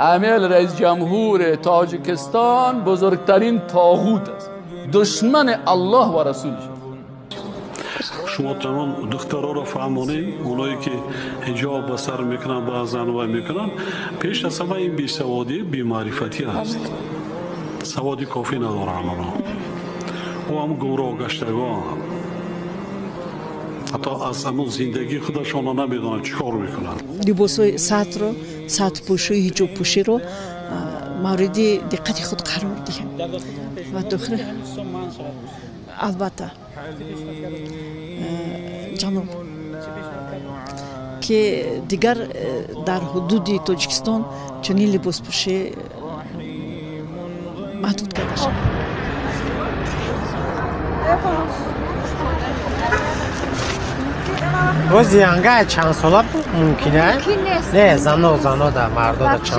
امیل رئیس جمهور تاجیکستان بزرگترین طاغوت است، دشمن الله و رسولش. شما تمام دخترها را فهمانید، اونایی که حجاب به سر میکنن بعضن و میکنن، پیش از همه این بیسوادی بی‌معرفتی است. سوادی کافی ندارن اونا. او هم گمراه گشتگان، حتی از همون زندگی خودشان نمیدونن چیکار میکنن. لباس‌های سطر رو، سطر پوشی، حجاب پوشی رو مورد دقت خود قرار دهیم. و داخل البته جنوب که دیگر در حدود تاجیکستان چنین لباس پوشی محدود کرده شد. Боз янга чанд сола мумкин? Не, зано, зано да, мардо да чанд.